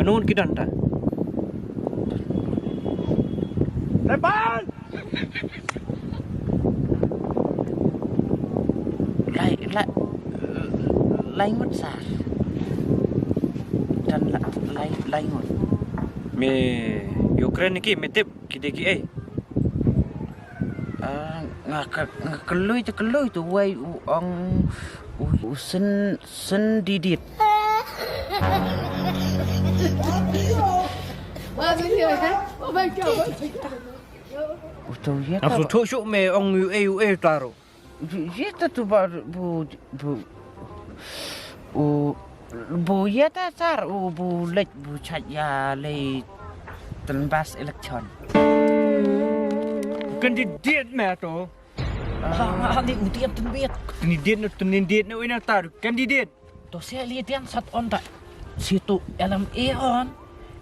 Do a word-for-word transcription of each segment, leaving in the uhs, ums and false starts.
Nun ki don ta. Tepan! Lai, lai, lai ngut sar. Dan la, lai, lai ngut. Me Ukraine ki me tip ki dei ki ei. Ah, nga ka, nga kloi te kloi tu wei u ong u, u sen, sen didit. Uto ya ta. Aku tu shu me ong u ei u ei taro. Ya ta tu ba bu, bu, u, bu ya ta sar u bu lek bu chat ya le ten bas election. Candidate me to. Ah, ni u tian ten bet. Candidate no, candidate no ina tar candidate. To se li tian sat on ta. Situ L M A on.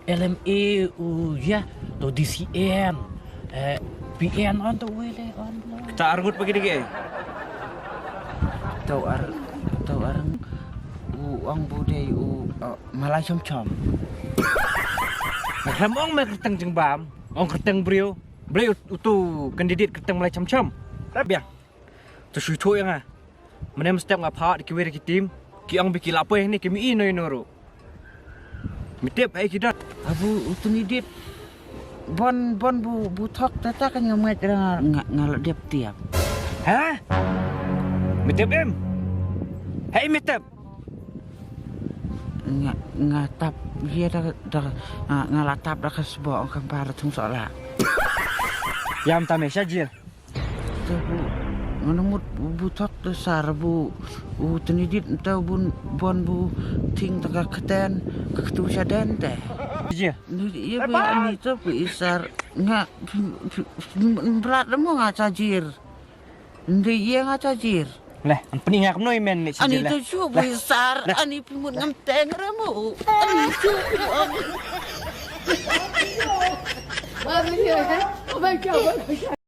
L M A u ya to D C N. Eh, P N on to wele on. Ta arngut bagi digi. To ar, to ar u ong bu dei u, eh, malai chom chom. Ngam ong me kerteng jengbam, ong kerteng briew. Briew utu candidate kerteng malai chom chom. Biang. To shu cho yang ah. Mane mesti nga pha ki wei ki team. Ki ong bi ki lapoi ni ki mi i noi noru. Mi tip hai ki dot. Abu utu ni dit. Bon, bon bu, bu thok tata kan nga mai terang nga, nga la dep tiap. Ha? Mi tip em? Hai mi tip. Nga, nga tap dia da, da, nga, nga la tap da ka sbo ka bar thung sola. Yam ta me sha jil. Te bu, ngan mut bu thok te sar bu, u tenidit te bun, bon bu, ting te ka keten, ka ketu shaden te. Ji. Ni, iya bu ani te bu isar, nga, brat demo nga chajir. Ndi iya nga chajir. Leh, an peni nga kemnoi men ni chajir leh. Ani te shu bu isar, ani pimut ngam teng remo. Ani shu bu. Baru dia, kan? Oh my God, oh my God.